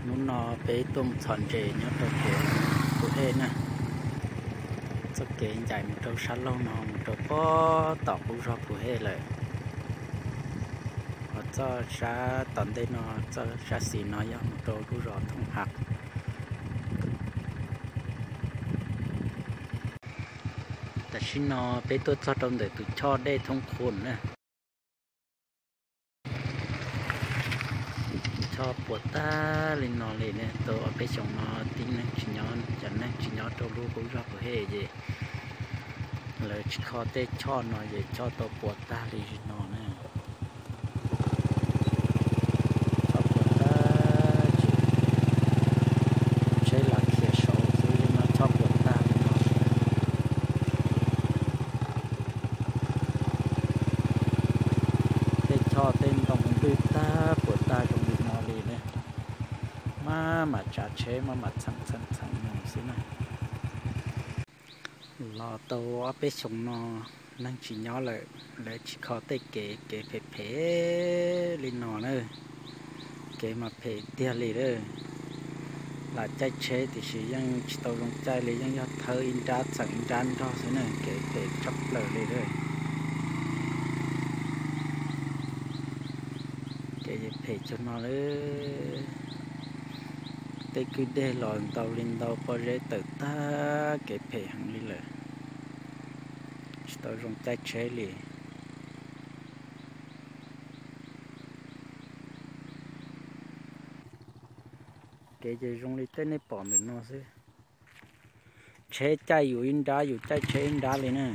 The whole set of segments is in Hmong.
Hnub no peb tuaj mus txhom ntses nyob rau kev Pus Hej na. Txoj kev ncaim mus rau sab laug no mus rau pem tom qub zog Pus Hej lawm. Ho txoj sab tom ntej no, txoj sab xis no yog mus rau lub zos Thooj Hav. Tam sim no peb tuaj txog rau ntawm tus choj dej Thoob Qhuas na. Choj puas tag li no li ne, tau ob peb xyoos no tib neeg tsis nyob, cov neeg tsis nyob rau lub qub zog Pus Hej ces lawv tsis kho tej choj no ces choj tau puas tag li no na. Choj puas tag, tsheb lam khiav saud xwb no choj puas tag li no. Tej choj tej ntoo ntws tag puas tag zoo li no li ne. Maj mam tsav tsheb maj mam txheem txheem txheem mus xwb na. Los tau ob peb xyoos no neeg tsis nyob lawm, lawv tsis kho tej kev, kev phem phem li no na. Kev mas phem tiag li lawm. Lam caij tsheb tiam sis yeej tsis tau zoo caij li, yeej yog thawb ib nrab txheem ib nrab nrog xwb na, kev phem tshaj plaws li lawm. Kev phem cuag no lawm. Tej kwj deg los ntau li ntau, pob zeb tawm tag, kev phem heev li lawm. Tsis tau zoo caij tsheb li. Kev ces zoo li tej nej pom ntawm no xwb. Tsheb caij yus ib nrab, yus caij tsheb ib nrab li na.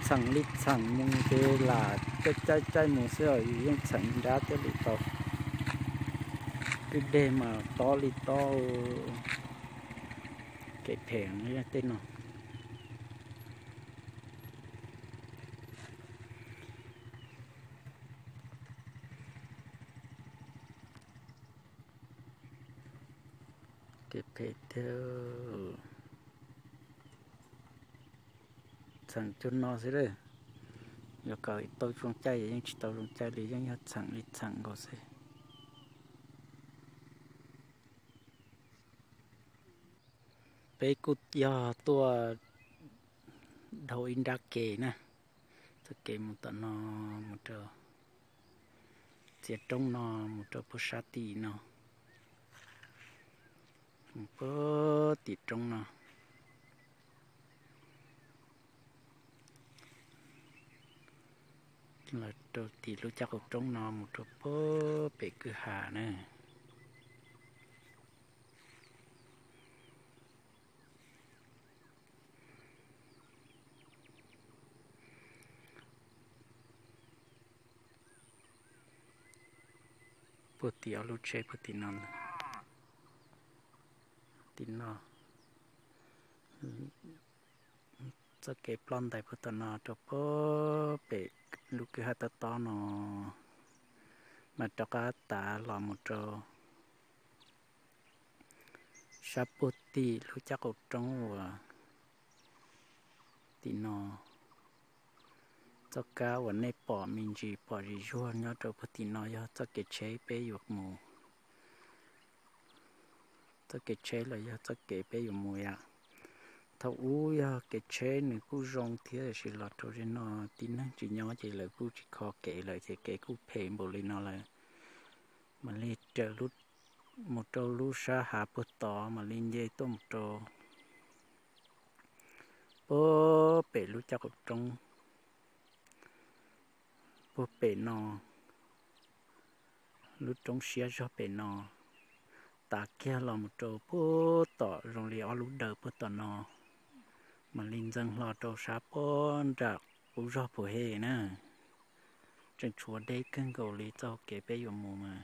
Txheem li txheem mus ces lam caij caij caij mus xwb os, yus yeej txheem ib nrab thiaj li tau. Kwj deg mas tob li tob. Kev phem tej no. Kev phem thiab. Txheem cuag no xwb lawm. Yuav kom tau zoo caij yeej tsis tau zoo caij li, yeej yog txheem li txheem nkaus xwb. Peb kuj yog tuaj dhau ib nrab kev na, txoj kev mus tom no, mus rau txiav roob no, mus rau puag sab tim no, mus puag tim roob no. Los rau tim lub caj qaum roob no mus rau puag pem kwj ha na. Puag tim ob lub tsheb puag tim no, tim no. Txoj kev ploj ntais puag tom no rau puag pem lub kwj ha tob tob no, mas rov qab tav los mus rau sab puag tim lub caj qaum roob uas tim no. Txoj kab uas nej pom me ntsis pom zim zuag nyob rau puag tim no yog txoj kev tsheb peb yuav mus. Txoj kev tsheb los yog txoj kev peb yuav mus yom. Thaum ub yog kev tsheb nws kuj zoo thiab, tiam sis los rau ze no tib neeg tsis nyob ces lawv kuj tsis kho kev lawm ces kev kuj phem npaum li no lawm. Mam li raws mus rau lub sab hav puag tod mam li nce tuaj mus rau puag pem lub caj qaum roob puag pem no, lub roob siab zog pem no, tav kiag los mus rau puag tom zoo li ob lub dawm puag tom no, mam li ntxeev hlo rau sab puag nram qub zog Pus Hej na. Tseem tshuav deb kawg nkaus li txoj kev peb yuav mus mas,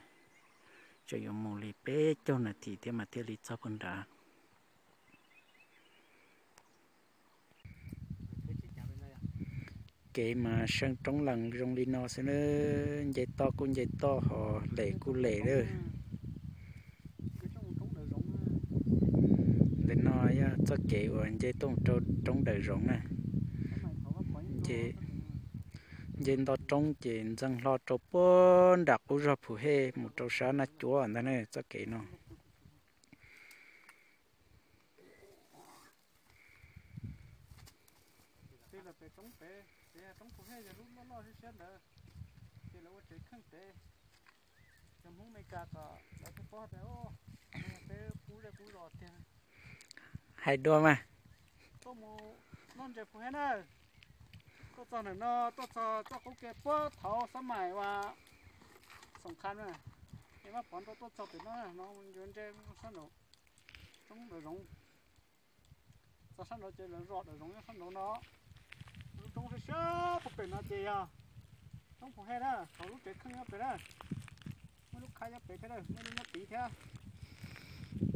tseem yuav mus li peb caug nas this thiab mas thiaj li txog puag nrad. Kev mas seej roob lees zoo li no xwb na, nce toj kuj nce toj ho lem kuj lem lawm. Ntawm no yog txoj kev uas nce tuaj rau roob Dawm Zoov na. Nce Nce nto roob ces ntxeeg hlo rau puag nram qub zog Phu Hej mus rau sab Naj Cuab ntag ne txoj kev no. Ces lawv pem roob pem, ces roob Phu Hej yog lub loj loj siab siab ntawd, ces lawv ua tsev kheej pem, cov Hmoob Amelikas kom lawv thiaj paub tias peb qub zej qub zos tiag. Hais dua mas, tuaj mus noj ntses Phu Hej na, tuaj txog ntawm no, tuaj txog txoj qub ke puag thaud xab mais ua xoom qha na, es Vaj Pov nrau tuaj txog pem no, no yuav ntse sab nraud, roob nraum zoov, txog sab nraud ces lawv zos nraum zoov nyob sab nraud no. Lub roob siab siab puag pem no ces yog roob Phu Hej na, thaum lub tsev kheej nyob pem na, muaj lub khab nyob pem thiab, muaj lub nyob tid thiab.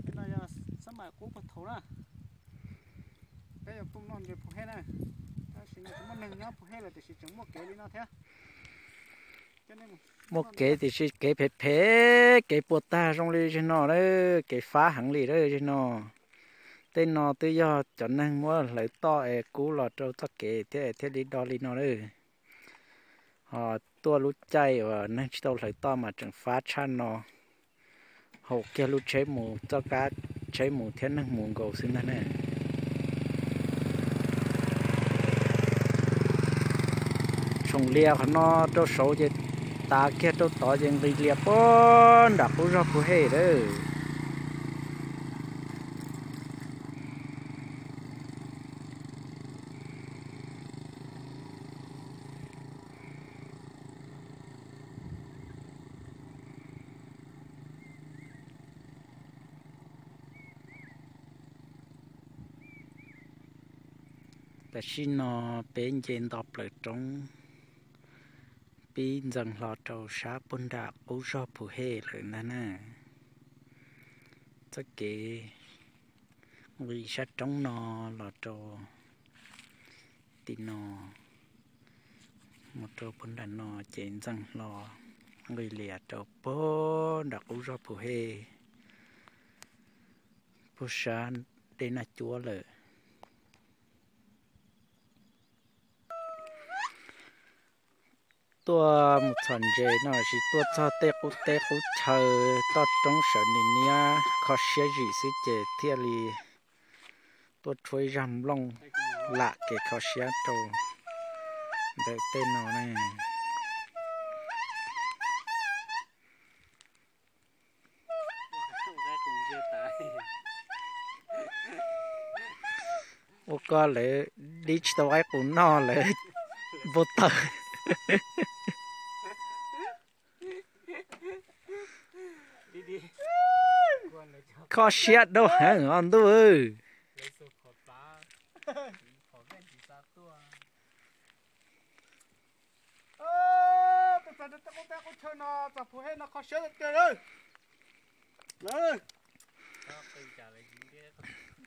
Tej no yog xab mais qub puag thaud na. Peb yuav tuaj noj ntses Phu Hej na, tab sis no tsis muaj neeg nyob Phu Hej lawm tiam sis tseem muaj kev li no thiab. Muaj kev tiam sis kev phem phem, kev puas tag zoo li zej no, kev fab heev li zej no. Tej no twb yog cov neeg muab hlawv toj es kub los rau txoj kev thiab thiaj li do li no lawm. Ho tuaj lub caij uas neeg tsis tau hlawv toj mas tseem fab tshaj no. Haum kiag lub tsheb mus, txoj kab tsheb mus thiab neeg mus nkaus xwb ntag ne. Tshoom lias qhov no rau saud ces tav kiag rau tod ces nqis lias puag nram qub zog Phu Hej lawm. Tam sim no peb nce nto plaws roob, pib ntxeev hlo rau sab puag nram qub zog Phu Hej lawm ntag na. Txoj kev nqis sab roob no los rau tim no, mus rau puag nram no ces ntxeev hlo nqis lias rau puag nram qub zog Phu Hej, puag sab dej Naj Cuab lawm. Tuaj mus txhom ntses no tsis tuaj txog tej qub teb qub chaw toj roob sawv nim niab kho siab zim xwb ces thiaj li tuaj tshuab ib zaj nplooj lam kev kho siab rau ntawm tej no ne. Ua koj lawv dib tsis tau qaib qus noj lawv npau taws. Kho siab dua heev os ntuj.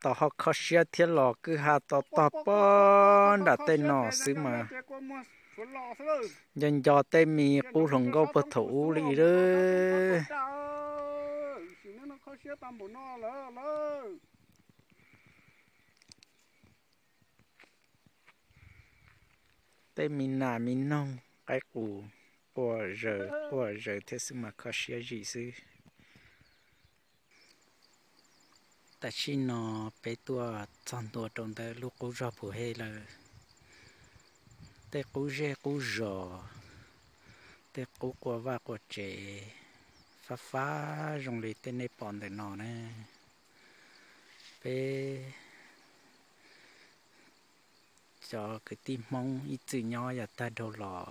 Tau ho kho siab thiab los kwj ha to tog puag nram tej no xwb mas. Nco nco tej me qub hluas nkauj puag thaum ub li lawm. Tej me nas me noog qaib qus quaj zaws quaj zaws thiab xwb mas kho siab zim xwb. Tam sim no peb tuaj txog ntua rau ntawm lub qub zog Phu Hej lawm. Tej qub zej qub zos, tej qub quaj vaj quaj tsev, fab fab zoo li tej nej pom ntawm no na. Peb cov kwv tij Hmoob ib txwm nyob yav tag dhau los,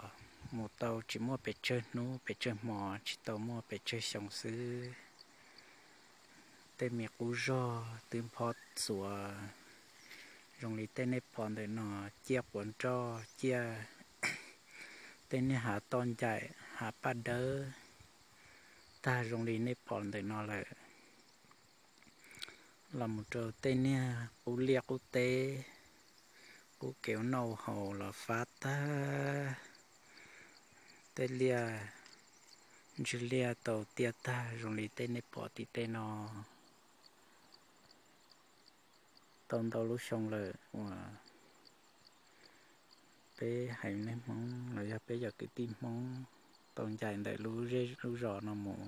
mus tau tsis muaj pes tsawg hnub pes tsawg hmo, tsis tau muaj pes tsawg xyoo xwb. Tej me qub zog twb phob txuas zoo li tej nej pom ntawm no, ciaj quav nroj, ciaj tej niag hav toj ncaim hav paj dawb tag zoo li nej pom ntawm no lawm. Los mus rau tej niag qub liaj qub teb, qub kev ua noj ua haus los fab tag, tej liaj ntsig liaj tau tiaj tag zoo li tej nej pom tim tej no. Tau ntau lub xyoo lawm uas peb haiv neeg Hmoob los yog peb cov kwv tij Hmoob tau ncaim ntawm lub zej lub zos no mus.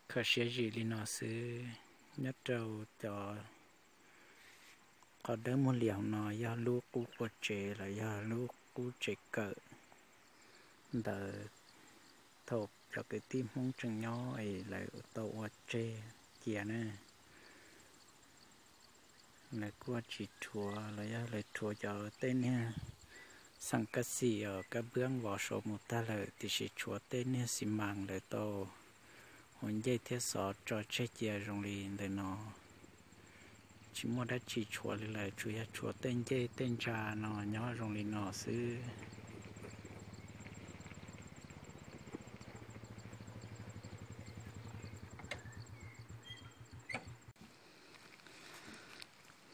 Kho siab zim li no xwb, nyob rau cov qhov dawb muag lias no yog lub qub ua tsev los yog lub qub tsev kawm ntawd. Thaum cov kwv tij Hmoob tseem nyob es lawv tau ua tseg cia na. Lawv kuj tsis rhuav los yog lawv rhuav cov tej niag xeem kab xim os kab npwab vov saud mus tag lawm, tiam sis tshuav tej niag xi mas lawv tau hu ncej thiab xov tso tseg cia zoo li ntawm no. Tsis muaj dab tsi tshuav li lawm, tsuas yog tshuav tej ncej tej ntsa no nyob zoo li no xwb.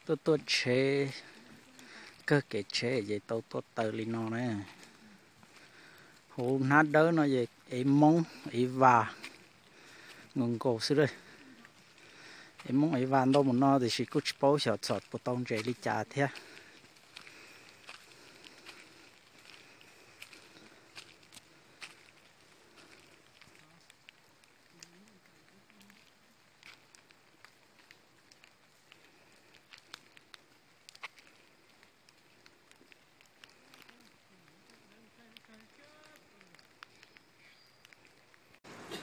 Tuaj tuaj tsheb, kawg kev tsheb ces tau tuaj taw li no na. Hauv hnab dawb no es ev moob ev vas nkaus nkaus xwb lawm. Ev moob ev vas ntau mus no tiam sis kuj tsis paub xyov txhom puas tau ntses li cas thiab.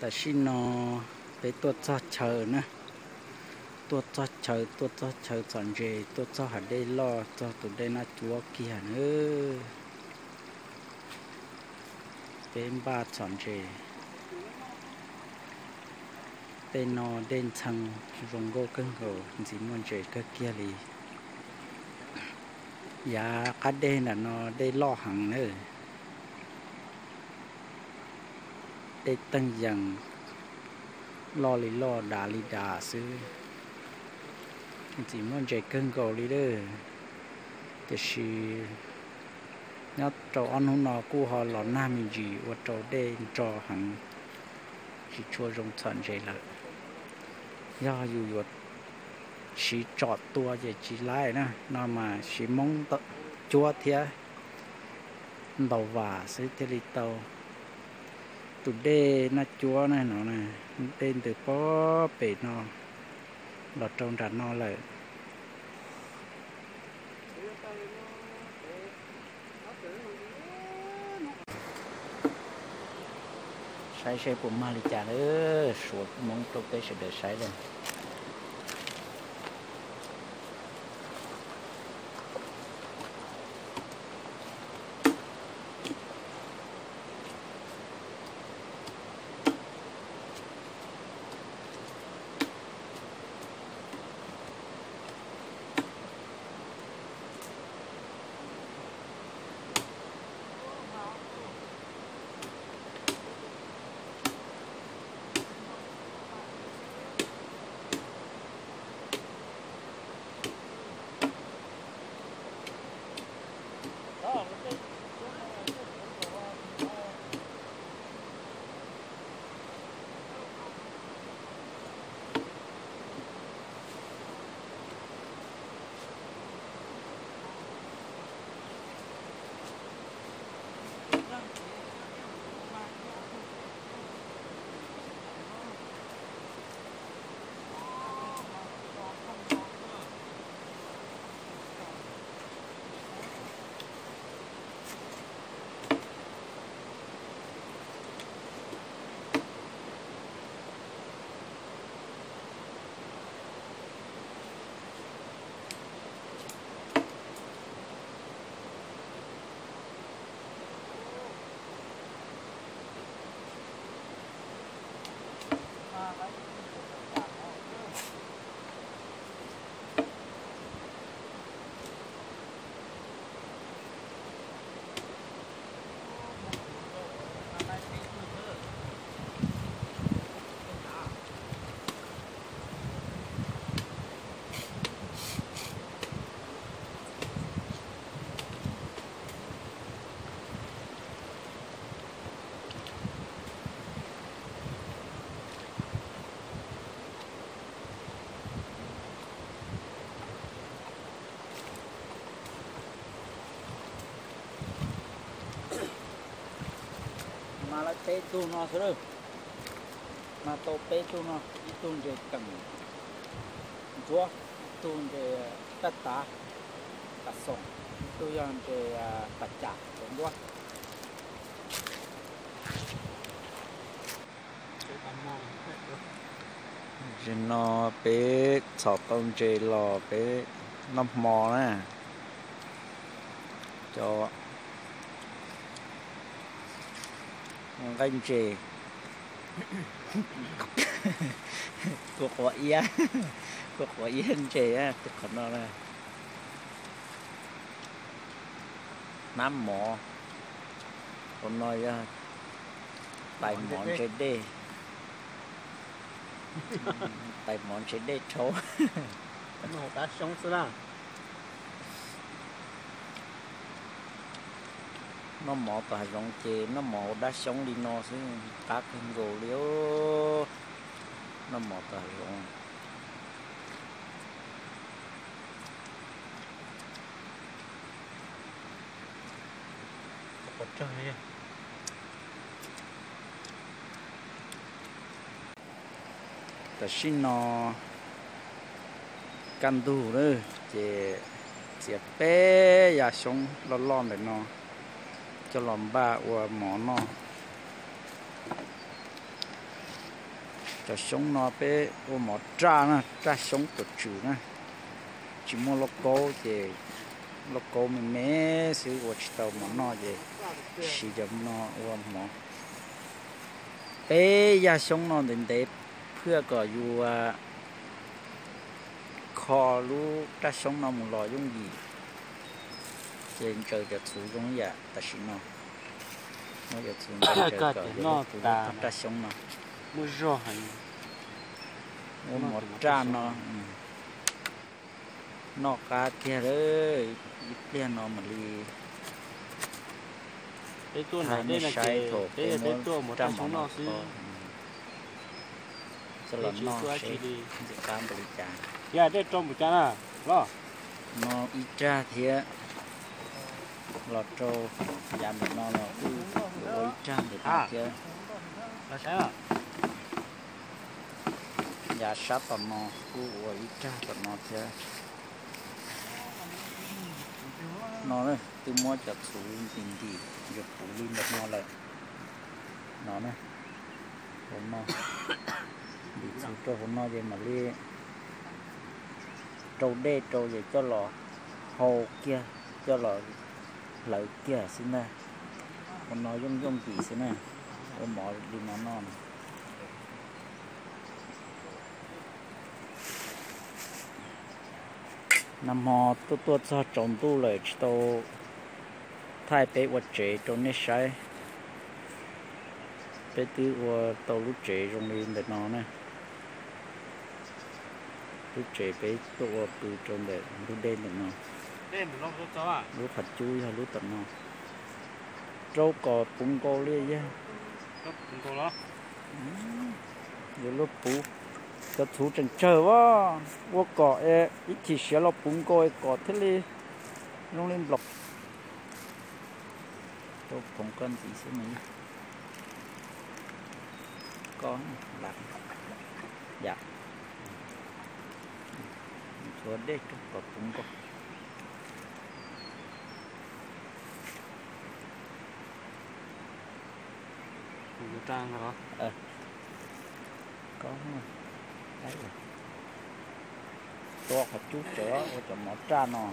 Tam sim no peb tuaj txog chaw na, tuaj txog chaw, tuaj txog chaw txhom ntses, tuaj txog hav dej loj, txog tus dej Naj Cuab kiag na. Peb npaj txhom ntses. Tej no dej ntxhee zoo nkauj kawg nkaus, ntxim muaj ntses kawg kiag li. Yav qab dej ntawm no dej loj heev na. Dej teeg yees, loj li loj dav li dav xwb. Ntxim muaj ntses kawg nkaus li lawm. Tiam sis nyob rau ob hnub no kuj ho los nag me ntsis ua rau dej nro heev, tsis tshua zoo txhom ntses lawm. Yog yus yuav siv tsom tua ces tsis laib na, no mas siv moob cuab thiab ntaus vas xwb thiaj li tau. Tus dej Naj Cuab na no, dej ntws pob pem no los rau nram no lawm. Saib seb puas mag li cas lawm, suav moob rau peb sawv daws saib lawm. Hmab lawv peb tug no xwb lawm. Hmab tau peb tug no, ib tug nres keem ntsuab, ib tug nres taj tav, tas xoom, ib tug yog nres tas cam cov ntsuab. Zaum no peb txhom tau ntses los peb noj hmo na. Cov nqaij ntses, kua qhuav iab, kua qhuav iab ntses, qhov no na. Hnab mov, qhov no yog tais mov ntse dej, tais mov ntse dej rhaub. Noj mov tom hav zoov ces noj mov hauv dab xyoob li no xwb qab kawg nkaus li. Noj mov tom hav zoov. Tam sim no kaj ntug lawm ces txiav peb yav xyoob loj loj ntawm no coj los npaj ua mov noj. Cov xyoob no peb ua mov raj na, raj xyoob tuam tswm na. Tsis muaj lauj kaub ces lauj kaub me me xwb ua tsis tau mov noj ces siv cov no ua mov. Peb yaj xyoob no ntev ntev phwaj kom yus kho lub raj xyoob no mus los yooj yim. Ces ntsaws cov txhuv zoo yam tam sim no. Muab cov txhuv ntsaws kom yog lub raj xyoob no. Muab zog heev. Muab mov raj no noj qab kiag lawm. Ib pliag no mam li thaij nej saib thaum peb muab raj mov no kho coj los noj seb ntxim qab npaum li cas. No ib raj thiab, los rau yav ntawm no los kuj ua ib raj ntawm no thiab. Yav sab tom no kuj ua ib raj tom no thiab. No twb muab cov txhuv ntim ntim yuav puv li ntawm no lawm. No na, hauv no, ntim txhuv rau hauv no ces mam li rau dej rau ces coj los hau kiag, coj los hlawv kiag xwb ntag. Hauv no yooj yooj yim xwb na, ua mov li no noj. Nag hmo tuaj tuaj txog tsaus ntuj lawm tsis tau thaij peb ua tsev rau nej saib. Peb twb ua tau lub tsev zoo li ntawm no na. Lub tsev peb tuaj ua pw rau ntawm ntug dej ntawm no. Lub qhov cub yog lub tom no. Rau kom puv nkaus li yog. Yuav luag puv, cov txhuv tseem tsawg as, ua kom ib chim siav los puv nkaus kom thiaj li zoo li nplaum. Rau phoov koj ntxiv xwb mas. Koj, yam, ntxuav dej rau kom puv nkaus. Tua qhov cub tsawv ua cov mov raj no.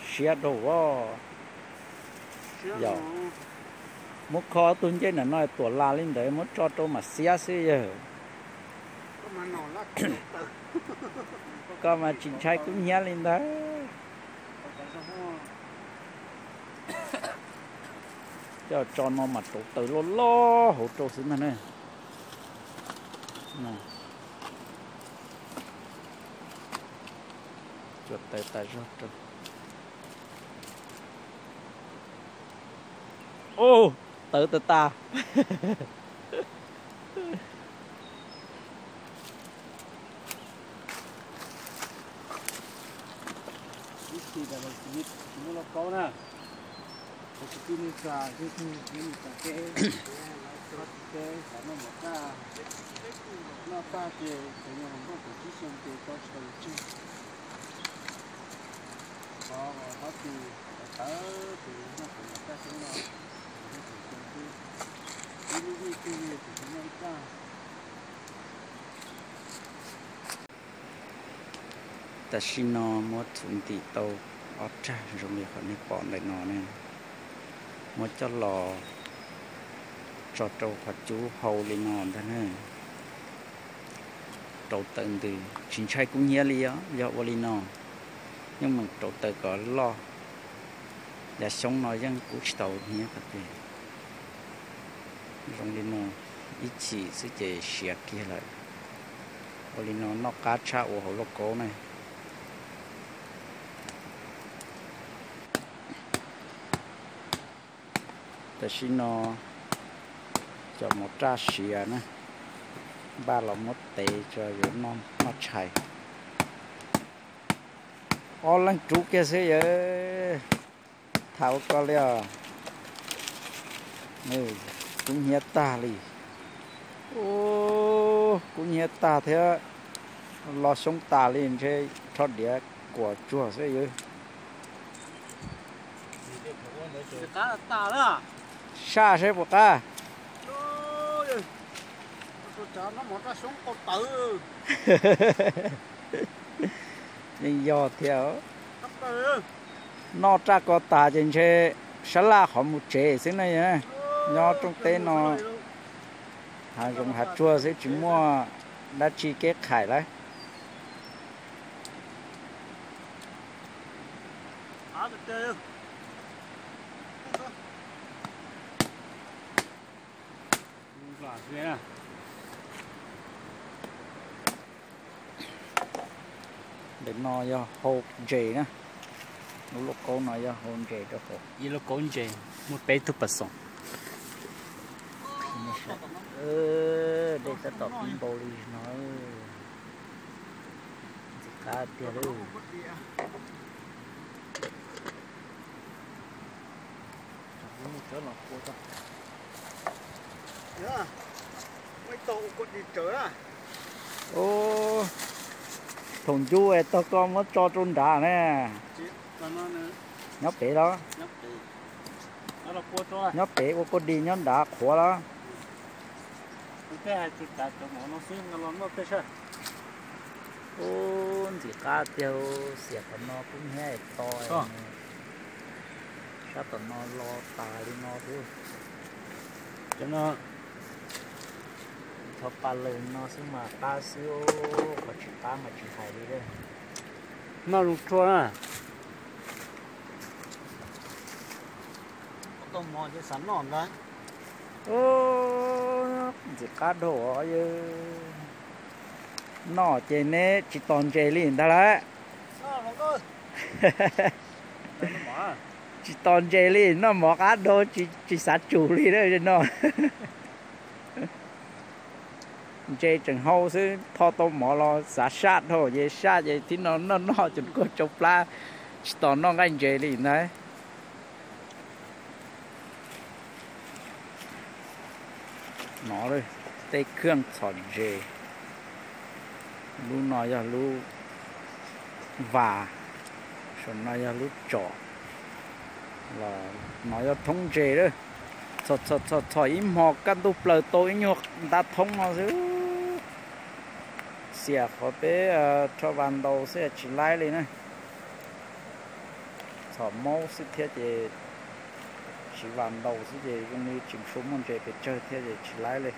Siab rau as. Yog muab kho tug ncej ntawm no tuam las li ntawd muab tso rau mam xiab xwb yawg. Koj mas tsis ntshai kub hnyiab li ntawd. Coj tso no mas rauv taws loj loj hauv rau xwb ntag na. Tsuas taws tas zog rau. Ub, tawv tas tas. Tsis tas los tsis muaj lauj kaub na, tsis tij neej tsa, tib tug tsis muaj neej tsa teb, tsis teb xav noj mov txaj, noj txaj ces tseem yog hluas nkauj kaum tsib xyoo ces tau tsis tau yuav tseg. Qhov qhov tus tawv tus noj tus mov txaj xyoob no, tus noj tus xyoo xwb, ib lub vij twg li tus xyoo noj ib txaj. Tam sim no muab txhuv ntim tau ob rag zoo li qhov nej pom ntawm no ne, muab coj los tso rau qhov cub hau li no ntag na. Rauv taws ntws tsis ntshai kub hnyiab li os, yog ua li no yeej meem rauv taws kom loj. Yav xyoob no yeej kub tsis tau hnyiab qhov twg. Zoo li no ib chim xwb ces siav kiag lawm. Ua li no noj qab tshaj ua hauv lauj kaub ne. Tam sim no cov mov raj siav na, npaj los muab tev tso yuav noj tshais. Ob leeg rub kiag xwb yawg. Tham ua ko li os. Kub hnyiab tag li. Kub hnyiab tag thiab. Lo xyoob tas li ntshe rho diav kuam tsuag xwb yawg. Saj seb puas qab. Yeej yog thiab. Noj raj ko tas ces ntshe sab laj qhov mus tsev xwb ne. Nyob rooj teb no hav zoov hav tsuag xwb tsis muaj dab tsi kev qhais lawm. Ntawm no yog hau ntses na. Lub lauj kaub no yog hau ntses rau hauv. Ib lub kaub ntses muaj peb tug pas xoom. Dej tab tom pib npau li no. Ntxim qab tiag li. Thaum ncu es tog koj muab tso rau nrad ne. Nyob pem los? Nyob pem ua kua dis nyob nrad qhuav los? Ub, ntxim qab tiag, xiam qhov no kub hnyiab to. Sab tom no lo tas li no xwb. Cov no tho pa lawg no xwb mas qab xwb, qhov tsis qab mas tsis hais li. Noj zoo tshua na. Ntxim qab dhau os. Noj ces neb tsis tos ntses li ntag lauj. Tsis tos ntses li, noj mov qab dhau, tsis xav tsum li no. Ntses tseem hau xwb, tho tau mov los xav saj dhau ces saj ces tib no noj noj cov kua tsau plab, tsis tos noj nqaij ntses li ntag. No tej khaj txhom ntses. Lub no yog lub vas, saum no yog lub tsom. Los no yog thoob ntses lawm. Txhom txhom txhom ib hmo kaj ntug plaws tau ib nyuag nta thoob no xwb. Xiam qhov peb rho vas ntaus xwb tsis laib li na. Txhom maub xwb thiab ces tsis vas ntaus xwb ces zoo li tseem tshuav muaj ntses pes tsawg thiab ces tsis laib li.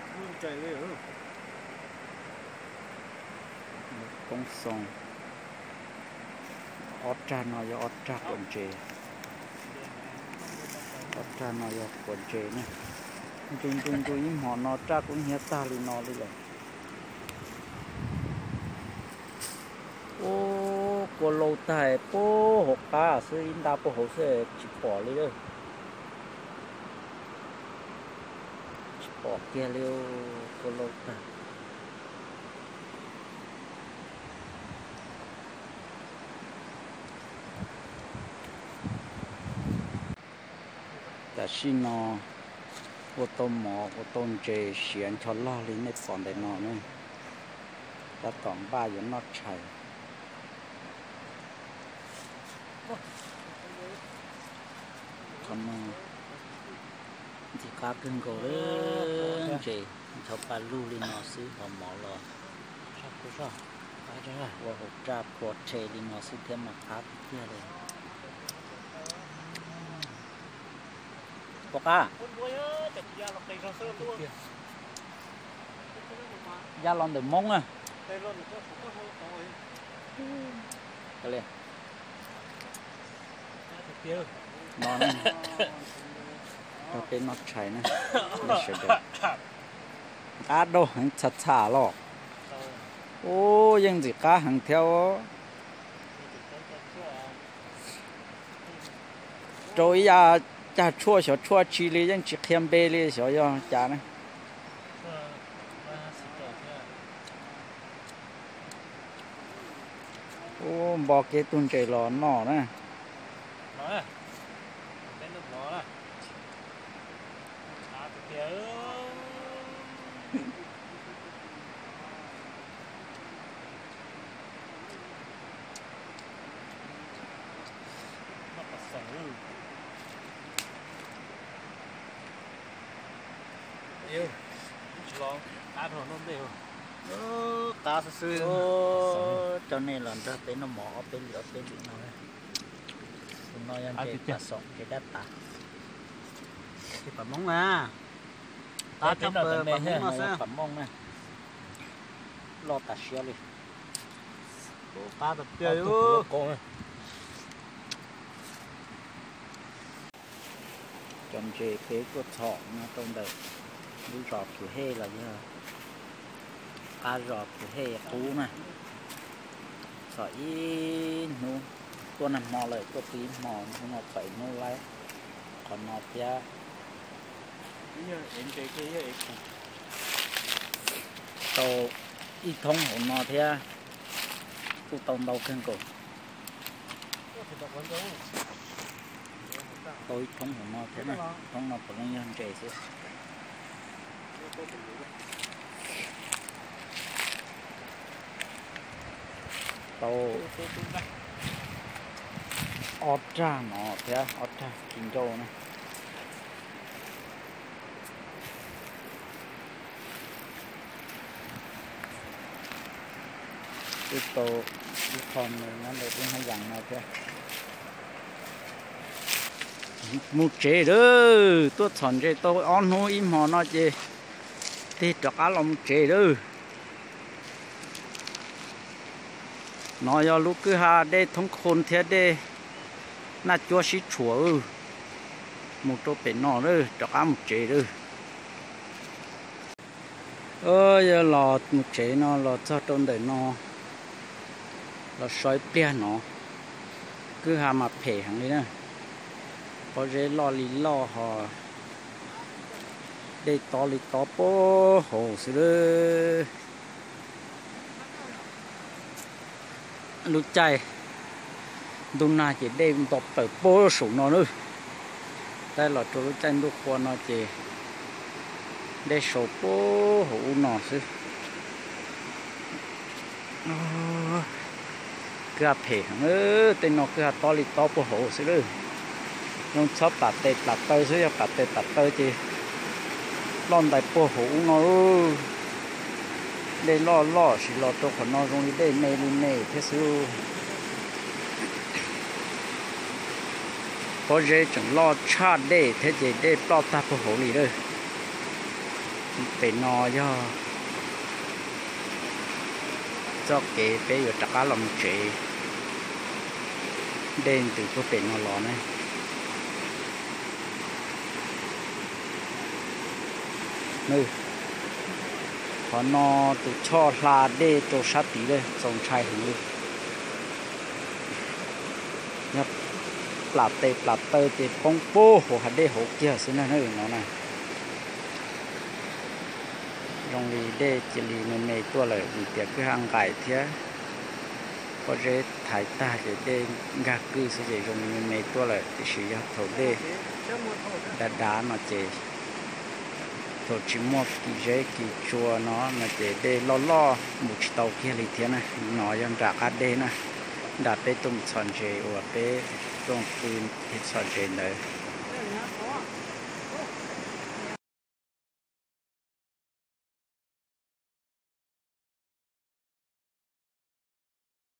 Koob xoo. Ob rag no yog ob rag quav ntses. Ob rag no yog quav ntses na. Ncu ncu ncu ib hmo no raj kub hnyiab tag li no li lawm. Ub, kua lau tag puag hauv qab xwb, ib nta puag hauv xwb tsis pom li. Tsis pom kiag li, kua lau tag. Tam sim no ua tau mov ua tau ntses siav ncho log li nej pom ntawm no ne, tab tom npaj yuav noj tshais. Qhov no ntxim qab kawg nkaus li, ntses ncho pa lug li no xwb ho mov los ua hauv raj phua rhe li no xwb thiab mas qab tiag tiag li. Puas qab? Ya los ntawm Hmoob na. No, rau peb noj tshais na, nej sawv daws. Qab dau heev txha txha los. Ub, yeej ntxim qab heev thiab. Rau ib yam cag tshuaj xyov tshuaj tsi li yeej tsis qhia npe li xyov yog cas na. Ub, npo kiag tug ntses los noj na. Qab xwb xwb. Coj nej los nrog peb noj mov ob peb lwm ob peb lwm no. Tus no yog ntses pam xoom ntses dab tas. Pam Hmoob na. Pam Hmoob na. Loj tas siab li. Cov ntses peb tuaj txhom no rau ntawm lub zos Phwv Hej los yog qab zos Phwv Hej qub na. Txhom ib hnub, tuaj nag hmo lawm tuaj pw ib hmo, hnub no txhom ib hnub laib qhov no thiab. Tau ib thoob hauv no thiab, kuj tau ntau kawg nkaus. Tau ib thoob hauv no thiab, thoob no puav leej yog ntses xwb. Tau ob rag no thiab ob rag ki ncauj na. Twb tau ib qho nyob ntawm lub haj yam no thiab. Mus tsev lawm, tuaj txhom ntses tau ob hnub ib hmo no ces tig rov qab los mus tsev lawm. No yog lub kwj ha dej thoob khoo thiab dej Naj Cuab sib tshuam. Mus rau pem no lawm, rov qab mus tsev lawm. Yog los mus tsev no los txog rau ntawm no, los so ib pliag no, kwj ha mas phem heev li na. Pob zeb loj li loj ho dej tob li tob puag hauv xwb lawm. Lub caij ntuj nag ces dej nto plaws puag saum no lawm. Tab los rau lub caij ntuj qhua no ces dej saum puag hauv ub no xwb. Kwj ha phem heev, tej no kwj ha tob li tob puag hauv xwb lawm. Zoo txhob plam tes plam taw xwb, yog plam tes plam taw ces loj ntais puag hauv ub no. Dej loj loj sis los rau qhov no zoo li dej me li me thiab xwb. Pob zeb tseem loj tshaj dej thiab ces dej ploj tag puag hauv li lawm. Pem no yog txoj kev peb yuav rov qab los mus tsev, dej ntws puag pem no los ne. Qhov no tus choj hla dej rau sab tid lawm, txaus ntshai heev li. Yog plam tes plam taw ces poob puag hauv hav dej hauv kiag xwb na no na. Zoo li dej cia li me me tuaj lawm vim tias kwj ha nqaim thiab. pob zeb thaiv tag ces dej nkag kwj xwb ces zoo li me me tuaj lawm, tiam sis yog thaum dej dav dav no ces thaum tsis muaj kis zeb kis tsua no no ces dej loj loj mus tsis tau kiag li thiab na. No yog nram qab deg na, nram peb tuaj mus txhos ntses uas peb tuaj pw thiab txhos ntses ntawd.